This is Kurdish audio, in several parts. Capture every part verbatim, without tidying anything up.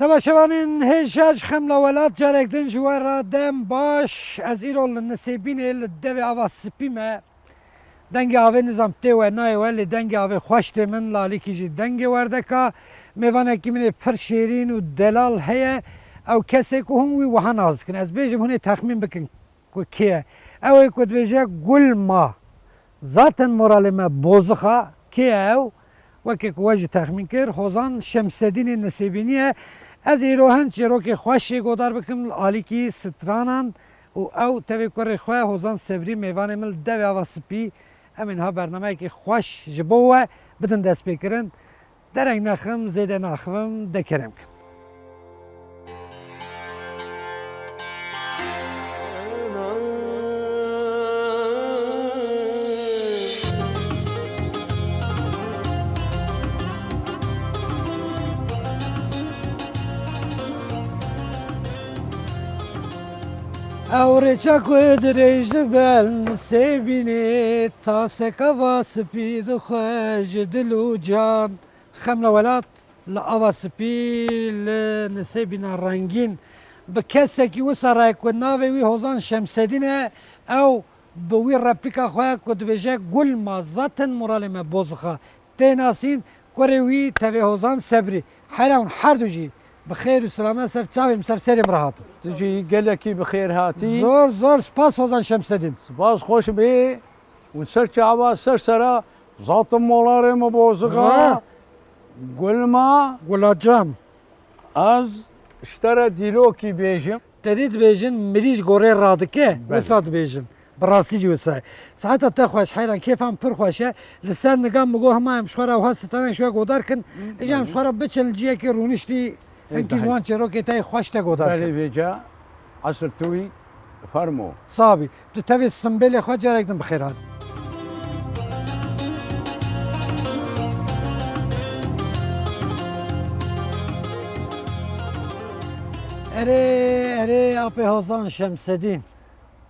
Temaşevanên hêja ji Xemla Welat, carek din ji we re dem baş. Ez îro li Nisêbînê li devê Ava Spî me. Dengê avê nizam tê we nayê we, lê dengê avê xweş tê min, li alîkî jî dengê werdeka. Mêvanekî min ê pir şêrîn û delal heye. Ew kesê ku hûn wî wiha nas dikin. Ez bêjim hûn ê texmîn bikin ku kê ye. Ew ê ku dibêje Gulma. Zaten moralê me bozixa. Kê ye ew? Weke ku we jî texmîn kir, Hozan Şemsedînê Nisêbînî ye. Ez îro hin çîrokê xweş jê godar bikim li alîkî stranan û ew tevê kurê xwe Hozan Sebrî mêvanê min li devê Ava Spî. Em ê niha bernameyekê xweş ji bo we bidin destpêkirin. Dereng nexim, zêde naxivim, de kerem kim. Ew rêça ku dirêj dibe li Nisêbînê, taseka va spî dixwe ji dil û can. Xemla Welat li Ava Spî, li Nisêbîna rengîn, bi kesekî wisa re ku navê wî Hozan Şemsedîn e, ew bi wî replîka xwe ku dibêje Gulma, zaten moralê me bozixa, tê nasîn, kurê wî tevê Hozan Sebrî. Heyran her du jî bi xêr û silamet ser çavê min, ser serê min re hatin. Tu jî gelekî bi xêr hatî. Zor, zor spas Hozan Şemsedîn. Spas, xweş bê. Û ser çava, ser sera, zaten moralê me bozixa. Ha. Gulma. Gulacan. Ez ji te re dîrokî bêjim. Te dî dibêjin, mirî ji gorê radike, belê, wisa dibêjin. Bi rastî jî wisa ye. Saeta te xweş, heyran, kêfa min pir xweş e. Li ser niga min got, hema em ji xwe re wiha stranek ji we godar kin. Hı, îja em ji, belê, xwe re biçin li cihekî rûniştî. Hinkî ji wan çîrokê te yê xweş te godar kin. Belê, vêca. Esil tu wî fermo. Sax bî. Tu tevî simbêlê xwe carek din bi xêr hat. Erê, erê, apê Hozan Şemsedîn.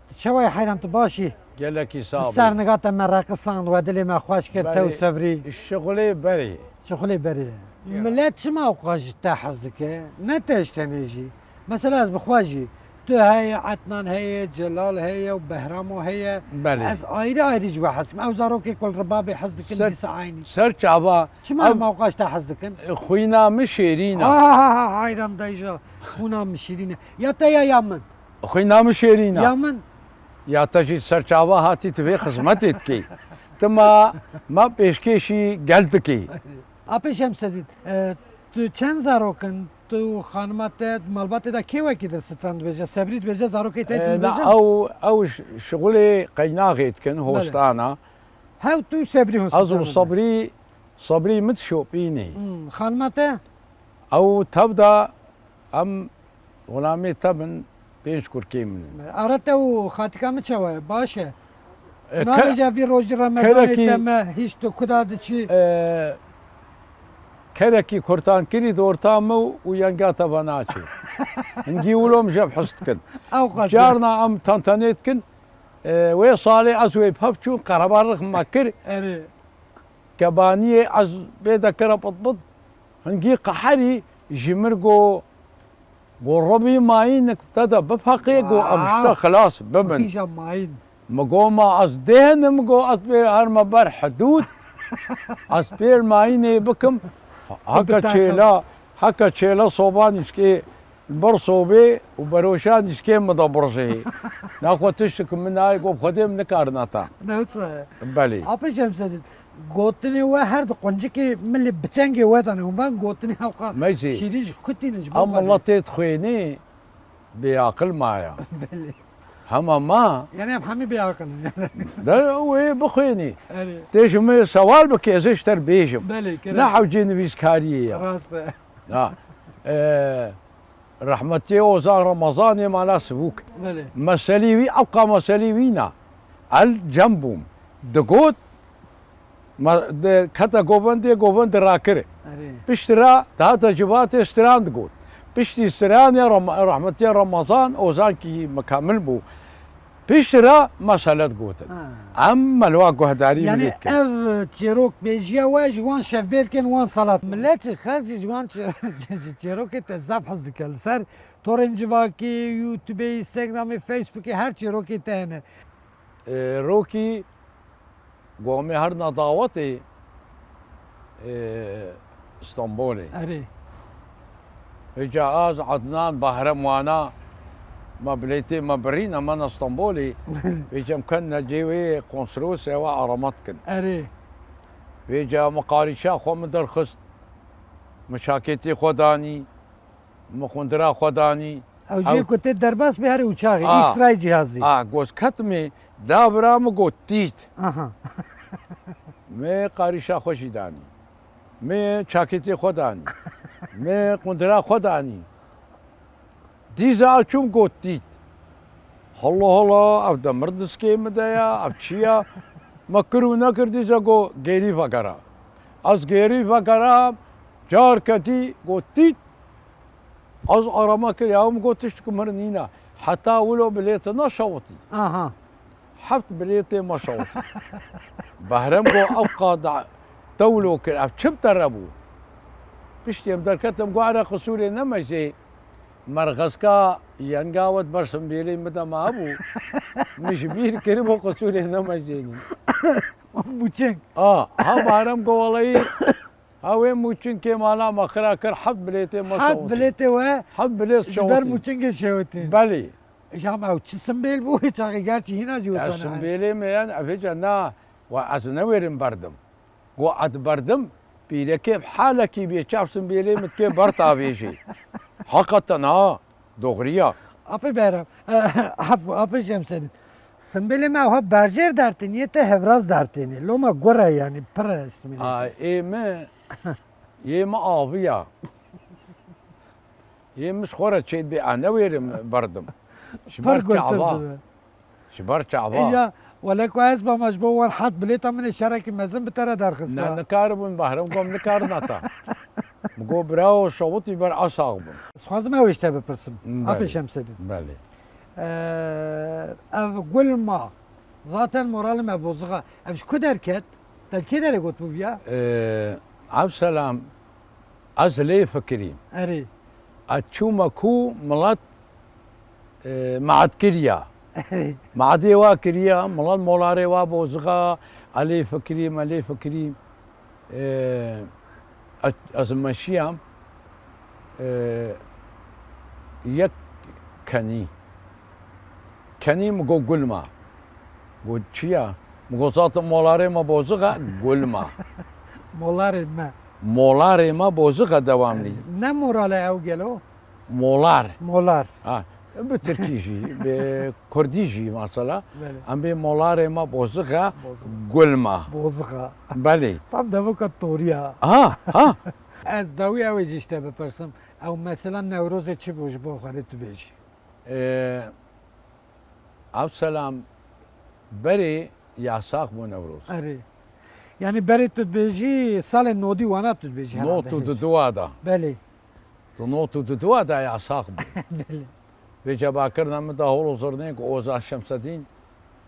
Tu çawa yî, heyran, tu baş î? Gelekî sax bî. Ser niga te me reqisan, we dilê me xweş kir, te û Sebrî. Belê, şixulê berê. Şixulê berê. Ya. Milet çima ewqas ji te hez dike? Ne te ji tenê jî. Mesela ez bi xwe jî. Tu heye, Etnan heye, Celal heye û Behramo heye. Belê. Ez ayrî ayrî ji we hez dikim. Ew zarokê ku li Ribabê hez dikin, ser, dîsa aynî. Ser çava. Çima em ewqas ji te hez dikin? Xwîna min şêrîn e. Ha, ha, ha, heyran, dayja. Xwîna min şîrîn e. Ya te ya ya min? Xwîna min şêrîn e. Ya min? Ya te jî ser çava hatî, tu vê xizmetê dikî. Tu ma, ma pêşkêşî gel dikî. Apê Şemsedîn, e, tu çend zarok in? Tu, xanima te, malbatê de kê wekî din stran dibêje? Sebrî dibêje, zarokê te, e, din dibêjin? Ew, ew ş-, şixulê qeynaxê dikin, belê, hostana. Hew tu Sebrî hûn stran dibêjin? Ez û Sebrî, Sebrî min dişopînê. Hmm, xanima te? Ew tev de em xulamê te bin, pênc kurkê min in. Ara te û xatika min çawa ye? Baş e? E, nabêje vî rojî Remezanê te me hîç tu kuda diçî? E, kerekî kurtankirî di orta me û yenga te ve naçê. Hingî wilo min ji hev hez dikin. Ew qas e. Carna em tentenê dikin. E, wê salê ez wê bi hev çûn, qerebarix me kir. Erê. Kebaniyê ez pê de kira pit pit. Hingî qeherî ji min go, go Rebî mayînik te de bifeqê, go em ji te xilas bibin. Vah! Kîja mayîn. Mi go ma ez dênim, go ez pê herme ber hidûd. Ez pêr mayînê bikim. Heke çêla, heke çêla soba nîşkê. Li ber sobê û beroşa nîşkê min de birjê. Naxwe tiştik min nayê, got, bi Xwedê min nikarine te. Ne wisa ye? Belê. Apê Şemsedîn, gotinê we her di quncikê min lê bi çengê we de ne. Hûn van gotinê hewqa şîrîn ji ku tînin, ji bo me. Em milet tê dixwênê bêaqil maya. Belê. Hema ma. Yani em hemî bêaqil in. De wê bixwênî. Erê. Tê ji min sewal bikê, ez ê ji te bêjim. Belê, kerem. Ne hewcê nivîskariyê ya. Rast e. Ha. E, Rehmetiyê Ozan Remezanê mala Sivûk. Belê. Meselî wî, ewqa meselî wî na. El cem bûm. Digot, me-, de-, kete govendê, govend rakir. Erê. Piştre dihate civatê stran digot. Piştî stranê Rem-, rehmetiyê Remezan, Ozan kî mikamil bû. Piştre meselet gotin. Ha. Em me li wa guhdarî Yani milî dikin. Ev çêrok bêjiya we ji wan şevbêrkên wan salat. Millet jî xelk jî ji wan çê-, ji çêrokê te zaf hez dike. Li ser torên civakî, YouTubeê, Instagramê, Facebookê her çêrokê te hene. E, rokî Go em ê herina dawetê, e, Stenbolê. Erê. Vêca ez, Ednan, Behrem wana, me bilêtê me birîne, me ne Stenbolê. Vêca em ken ne cê wê konservê sewa arama dikin. Erê. Vêca me qarîşa xwe min derxist, min çakêtê xwe danî, min qundira xwe danî. Ew jê Ew ku tê derbas bê herê uçaxê, A. X-ray cihazî. A, goz ketmê, da bira min got tît. Aha. Me qarîşa xwe jî danî. Me çakêtê xwe danî. Me qundira xwe danî. Dîza ew çûm got tît. Hala hala ev demir diskê min de ya, ev çi ya? Me kir û nekir dîza got gêrî vegera. Ez gêrî vegera, carke dî got tît. Ez arama kir, ya min got tişt ku min nîna. Heta wilo bilêtê neşewitî. Aha. Heft bilêtê me şewitî. Behrem got ew qada tewlo kir, ev çi bi te re bû? Piştî em derketim, got ere qisûrê ne me jê. Merxeska yenga we di ber simbêlê min de mabû. Min ji bîr kiribû qisûrê ne me jênî. Mûçing. A, ha Behrem got weleyî. Ha wê mûçinkê mala me xira kir, heft bilêtê me Heft şewitî. Bilêtê we Heft bilêt ji ber şewitî. Mûçingê şewitîn. Belê. Îşam ew çi simbêl bû, çaxê gerçî hîna jî Ya wisa ne. Simbêlê me yan, ev hêca na, wa ez newêrim berdim. Go ez berdim, pîrekê bi halekî bê çav simbêlê min dikê ber tavêjê. Heqeten ha. Doxriya. Apê Behram, e, af, apê Şemsedîn. Simbêlê me ewha berjêr dertênî, yê te hevraz dertênî. Loma gure yanî, pir e simbêlê. A, ê me, yê me aviya. Yê min ji xwe re çêdibê, a newêrim berdim. Ji ber çava. Pir gurtir dibe. Ji ber çava. Îja, wele ku ez bama ji bo wan hat bilêta min ê şerekî mezin bi te re derxista. Ne, nikaribûn Behrem, got nikarina ta. Min got birawo şewitî ber a sax bûn. Ez xwazim ew ê ji te bipirsim. Belê. Apê Şemsedîn. Belê. Ee, ev gul ma. Zaten moralê me bozixa. Ev ji ku derket? Te li kê derê got bûviya? Ee, Evselam, ez lê fikirîm. Erê. Ez çûme ku milet, e, mead kiriya. Meadê wa kiriya, milet molarê wa bozixa, ez lê fikirîm, ez lê fikirîm. E, ez, ez meşiyam, e, yek kenî. Kenî min got gul ma. Got çi ya? Min got zaten molarê me bozixa, gul ma. Molarê me. Molarê me bozixa dewamlî. Ne moral e ew gelo? Molar. Molar. Ha, bi tirkî jî, bi kurdî jî mesela. Belê. Em bê molarê me bozixa, Bozixa. Gul ma. Bozixa. Belê. Tam devoka toriya. Ha, ha. Ez dawî ew ê jî ji te bipirsim. Ew mesela Newrozê çi bû ji bo xwe rê tu bêjî? Ee, Evselam, berê yasax bû Newroz. Erê. Yani berê tu dibêjî salê nodî wana tu dibêjî herhalde. Not û duduwa da. Belê. Tu not û duduwa da yasax bû. Belê. Vê cebakirina min da hol û zirnê ku Ozan Şemsedîn.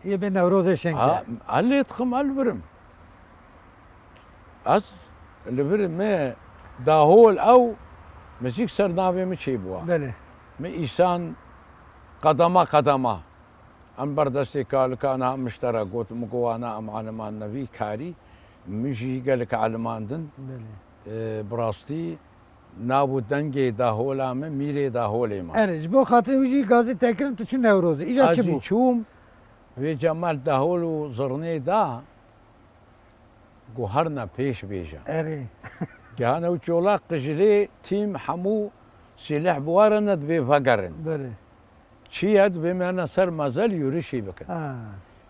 Yê bê Newrozê şenke. Ha, ez lê dixim, ez li vir im. Ez li vir me dahol ew mizîk ser navê min çêbûwa. Belê. Min îsan qedema qedema. Em ber destê kalika niha miştera got, min got wana em aliman nevî karî, min jî gelek aliman din. Belê. E, bi rastî nav û dengê dahola me, mîrê daholê me. Erê, ji bo xatirê wî jî gazî te kirin, tu çû Newrozê. Îja çi bû? Ez jî çûm, vê cemel dahol û zirnê da, Got herna pêş bêje. Erê. Gihane û çola qijilê tîm hemû sîleh bi wa re ne dibê vegerin. Belê. Çi ye dibê me ne ser mezel yûrişî bikin. Ha.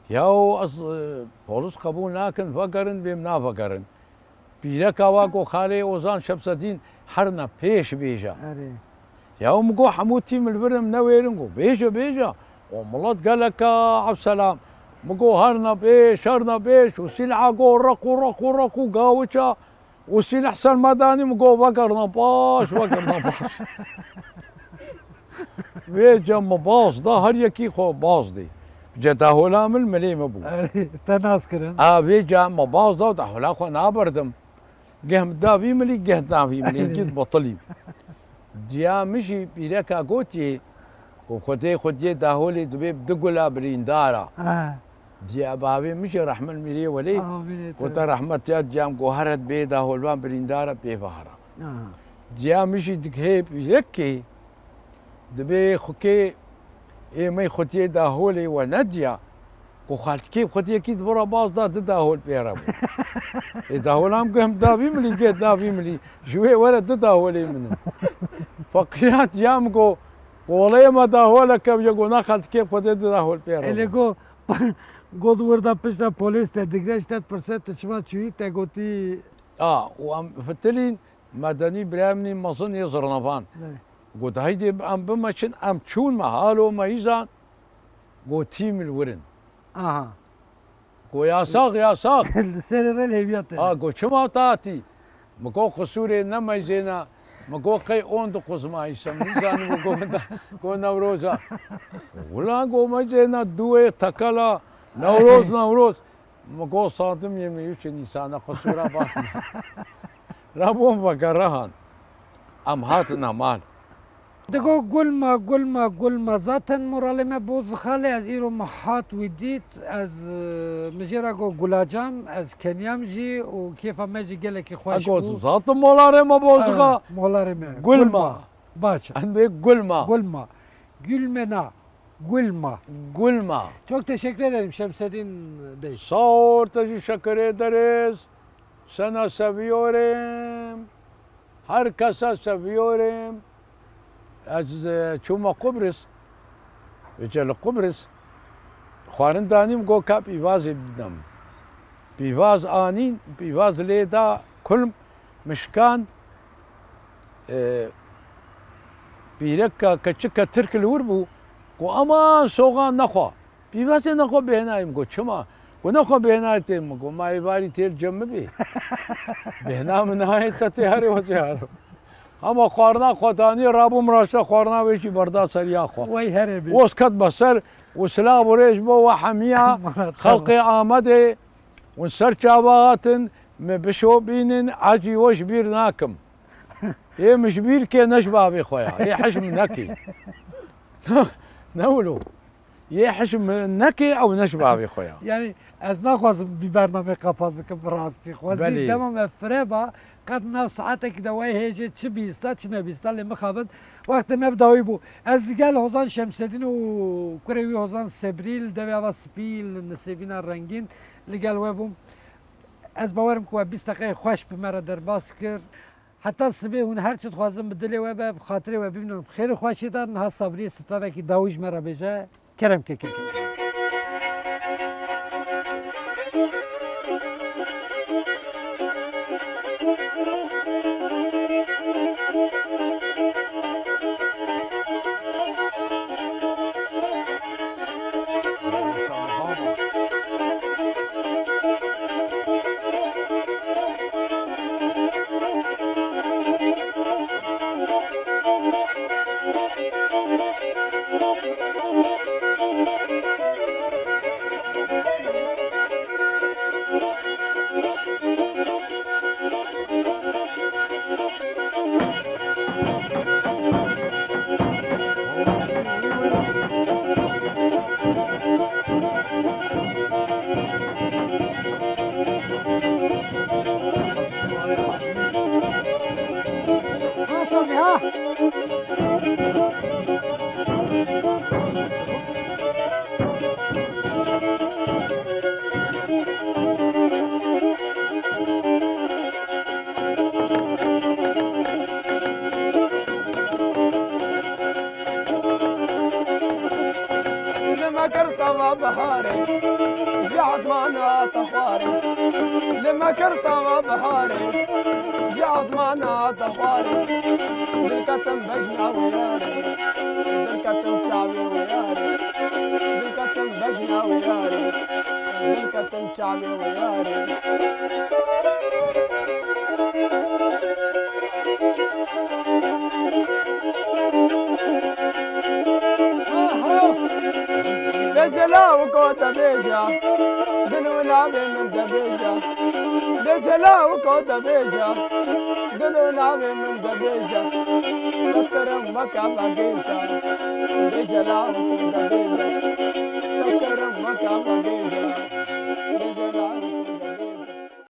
Yaw ez, e, polis qebûl nakin vegerin, bêm navegerin. Pîreka wa got xalê Ozan Şemsedîn herna pêş bêje. Erê. Ya min got hemû tîm li vir in, newêrin, got bêje, bêje. O milet gelek e, Evselam. Min got herna pêş, herna pêş. Û sîlha got req û req û req û gawiça. Û sîlh ser me danî, min got vegerna paş, vegerna paş. Vê cem min baz da, her yekî xwe baz dê. Cê dahola min milê me bû. Erê, te nas kirin. A vê ca me baz da, dahola xwe nabirdim. Geh da vî milî, geh da vî milî, gît betilî. Diya min jî pîreka gotiye, ku Xwedê xwediyê daholê dibê bi du gula birîndara. Ha. Diya bavê min jî rehmet mîrê welê, Amîn, ku te tabii. Rehmet ya diyam ku here dibê daholvan birîndara pê vahara. Aha. Diya min jî dikê pîrekê, dibê xwikê ê me xwediyê daholê we nediya. Ku xaltikê bi xwediyekî di vira baz da, di dahol pê re bû. Ê daholam geh da vî milî, geh da vî milî. Ji wê were di daholê min in. Feqîran diya min got, "Welê me daholeke ye." Got, "Na xaltikê bi xwediyê di dahol pê re bû." Elê got, got wir da pişta polîs te digre, ji te dipirse tu çima çûyî, te gotî. A, û em fitilîn, medenî birayê min ê mezin ê zirnevan. Belê. Got, "Heydê em bimeşin." Em çûn me, halo me îzan, got, "Tîm li wir in." Aha. Go, "Yasax, yasax." Li serê re lêviya te. A, go, "Çima te hatî?" Mi go, "Qisûrê nemeyzêne." Mi go, "Qey on diquzmayî se, min nizanî." Mi go, "Go Newroz a." "Wila," go, "meyzêne duwê tekela, Newroz, Newroz." Mi go, "Sadim yirmi üç Nîsan e, qisûra ban." Rabûn vegerihan. Em hatin hemal. Digo, "Gul ma, gul ma, gul ma." Zaten moralê me boz xalê, ez îro me hat wî dît, ez, e, min jê re got, "Gulacan, ez keniyam jî û kêfa me jî gelekî xweş bû." Ego, zaten molarê me boz xa. Molarê me. Gul ma. Baş. Em bê gul ma. Gul ma. Gül me na. Gul ma. Gul ma. Çok teşekkür ederim Şemsedin Bey. Sağ ol, teşekkür ederiz. Sana seviyorum. Herkese seviyorum. Ez, e, çûme Qubris. Vêce li Qubris xwarin danîm, got ka pîvazê bidinem. Pîvaz anîn, pîvaz lê da kulm, mişkan, e, pîreka keçika Tirk li wir bû, got, "Aman soxan nexwe." Pîvazê nexwe bêhnayê min got, "Çima?" Got, "Nexwe bêhnayê tê." Min got, "Ma êvarî tê li cem min bê." Bêhna min nayê te tê herê wezê hero. Hema xwarina xwe danî, rabûm raşta xwarina wê jî berda ser ya xwe. Wey herê bê. Wez ket be ser û silav û rêz bo we hemiya xelqê Amedê. Hûn ser çava hatin, min bişopînin, ecî we ji bîr nakim. Ê min ji bîr kê ne ji bavê xwe ya. Ê hişm nekê. Ne wilo. Yê hişm nekê ew ne ji bavê xwe ya. Yani ez naxwazim vî bernameyê qepat bikim bi rastî. Xwezî Belê. Dema me fireba, qet nav saetekî de wey hêjê çi bîsta, çi nebîsta, lê mixabin wextê me bi dawî bû. Ez li gel Hozan Şemsedîn û kurê wî Hozan Sebrî li devê ava spî, li nisêbîna rengîn li gel we bûm. Ez bawerim ku we bîst deqeyê xweş bi me re derbas kir. Heta sibê hûn her çi dixwazin bi dilê we be, bi xatirê we bimînin. Xêr û xweşî de niha Sabriyê stranekî dawî ji me re bêje. Kerem ke, ke, ke. Li me kir tava biharê, ji ezmana te xwarê. Li me kir tava biharê, ji ezmana te xwarê. Dirketim bejna wê yarê, dirketim çavê wê yarê. Dirketim bejna wê yarê, dirketim çavê wê yarê. Aha! Te cela û debêja, dil û navê min debêja. Bêjela wiko debêja, dil û navê min debêja. Defterim weke vegêja, bêjela wiko debêja.